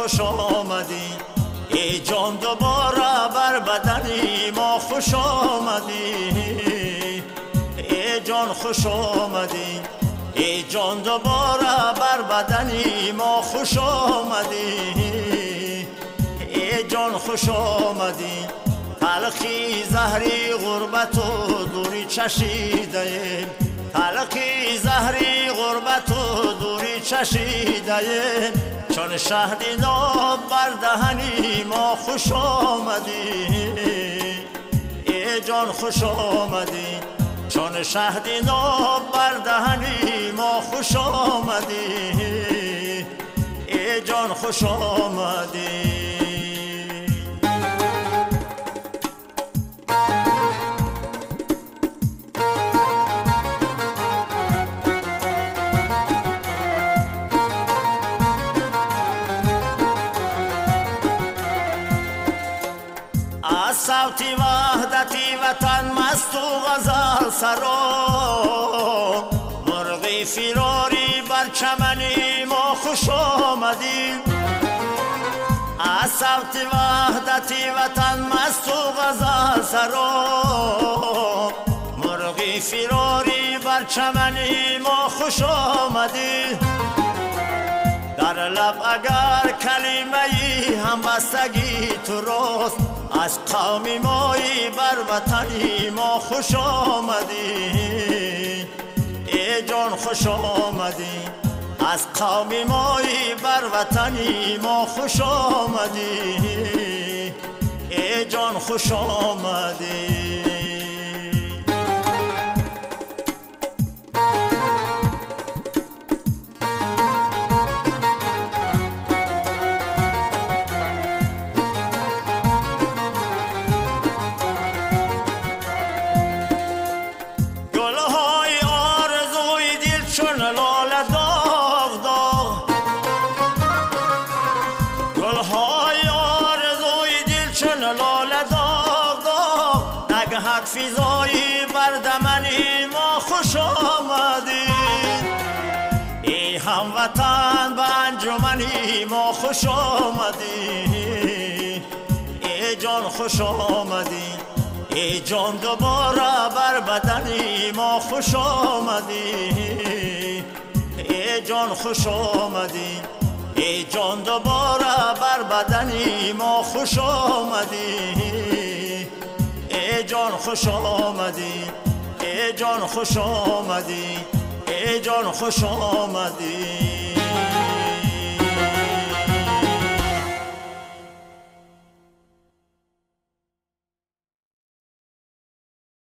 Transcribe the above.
خوش آمدی، ای جان دوباره بر بدنی ما خوش آمدی، ای جان خوش آمدی، ای جان دوباره بر بدنی ما خوش آمدی، ای جان خوش آمدی. تلخی زهری غربت و دوری چشیده، تلخی زهری غربت و دوری چشیده، چون شهد ناب بر دهنی ما خوش آمدی، ای جان خوش آمدی، چون شهد ناب بر دهنی ما خوش آمدی، ای جان خوش آمدی. از صوت وحدتی وطن مست و غزل سرا، مرغی فراری بر چمنی ما خوش آمدی، از صوت وحدتی وطن مست و غزل سرا، مرغی فراری بر چمنی ما خوش آمدی. در لب اگر کلمه همبستگی تو راست، از قوم مایی بر وطنی ما خوش آمدی، ای جان خوش آمدی، از قوم مایی بر وطنی ما خوش آمدی، ای جان خوش آمدی. فضایی بر دمنی ما خوش آمدی، ای هموطن به انجمنی ما خوش آمدی، ای جان خوش آمدی، ای جان دوباره بر بدنی ما خوش آمدی، ای جان خوش آمدی، ای جان دوباره بر بدنی ما خوش آمدی، ای جان خوش آمدی، ای جان خوش آمدی، ای جان خوش آمدی.